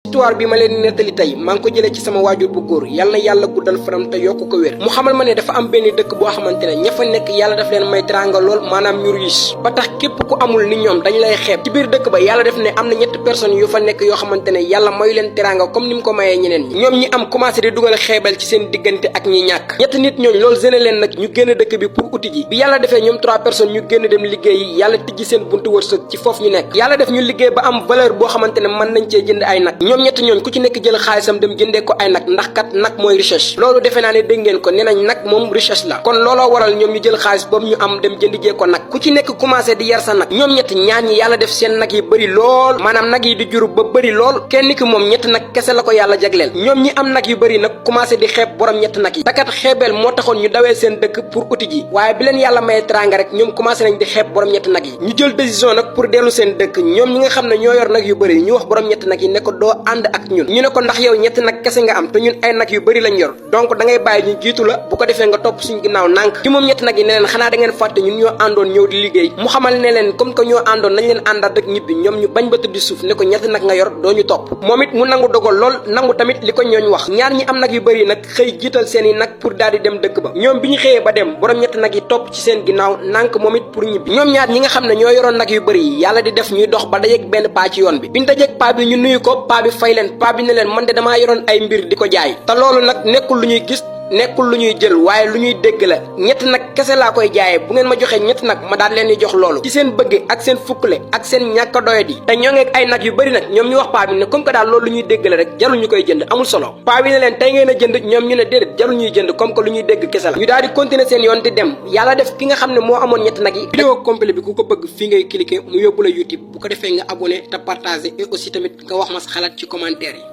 histoire bi ma leen nettali tey maa ngi ko jëlee ci sama waajur bu góor yal na yàlla guddal faram te yokku ko wér mu xamal ma ne dafa am benn dëkk boo xamante ne ña fa nekk yàlla daf leen may teranga lool maanaam ñu riche ba tax képp ku amul ni ñoom dañ lay xeeb ci biir dëkk ba yàlla def ne am na ñetti personnes yu fa nekk yoo xamante ne yàlla mayu leen teranga comme ni mu ko mayee ñeneen ñi ñoom ñi am commencé di dugal xeebal ci seen diggante ak ñi ñàkk ñetti nit ñooñu loolu gëne leen nag ñu génn dëkk bi pour uti ji bi yàlla defee ñoom 3 personnes ñu génn dem liggéeyi yàlla tijji seen buntu wërsëg ci foofu ñu nekk yàlla def ñu liggéey ba am valeur boo xamante ne mën nañ cee jënd ay nag ñoom ñetti ñooñ ku ci nekk jël xaalisam dem jëndee ko ay nag ndax kat nag mooy richesse loolu defe naa ne dégg ngeen ko nee nañ nag moom richesse la kon looloo waral ñoom ñu jël xaalis boobu ñu am dem jënd jee ko nag ku ci nekk commencé di yar sa nag ñoom ñett ñaar ñi yàlla def seen nag yi bëri lool maanaam nag yi di juru ba bëri lool kenn ki moom ñett nag kese la ko yàlla jagleel ñoom ñi am nag yu bëri nag commencé di xeeb borom ñett nag yi takat xeebeel moo taxoon ñu dawee seen dëkk pour uti ji waaye bi leen yàlla mayee teranga rek ñoom commencé nañ di xeeb borom ñett nag yi ñu jël décision nag pour dellu seen dëkk ñoom ñi nga xam ne ñoo yor nag yu bëri ñu wax borom ñett nag yi ne ko doo ànd ak ñun ñu ne ko ndax yow ñett nag kese nga am te ñun ay nag yu bëri lañ yor donc da ngay bàyyi ñu jiitu la bu ko defee nga topp suñu ginnaaw nànk ci moom ñett nag yi ne leen xanaa da ngeen fàtte ñun ñoo àndoon ñëw di liggéey mu xamal ne leen comme que ñoo àndoon nañ leen àndaat rek ñibbi ñoom ñu bañ ba tëdd suuf ne ko ñett nag nga yor doo ñu topp moom it mu nangu dogal lool nangu tamit li ko ñooñ wax ñaar ñi am nag yu bëri nag xëy jiital seen i nag pour daal di dem dëkk ba ñoom bi ñu xëyee ba dem borom ñett nag yi topp ci seen ginnaaw nànk moom it pour ñibbi ñoom ñaar ñi nga xam ne ñoo yoroon nag yu bëri yi yàlla di def ñuy dox ba dajeeg benn paa ci yoon bi biñu dajeeg paa bi ñu nuyu ko paa bi fay leen paa bi ne leen man de damaa yoroon ay mbir di ko jaay te loolu nag nekkul lu ñuy gis nekkul lu ñuy jël waaye lu ñuy dégg la ñett nag kese laa koy jaayee bu ngeen ma joxee ñett nag ma daal leen di jox loolu ci seen bëgg ak seen fukkale ak seen ñàkk a doyadi te ñoo ngeeg ay nag yu bëri nag ñoom ñu wax paa bi ne comme que daal loolu lu ñuy dégg la rek jarul ñu koy jënd amul solo paa bi ne leen tey ngeen a jënd ñoom ñu ne déedéet jarul ñuy jënd comme que lu ñuy dégg kese la ñu daal di continuer seen yoon di dem yàlla def ki nga xam ne moo amoon ñett nag yi vidéo complet bi ku ko bëgg fii ngay cliquer mu yóbbu la YouTube bu ko defee nga abonné te partager et aussi tamit nga wax ma sa xalaat ci commentaire yi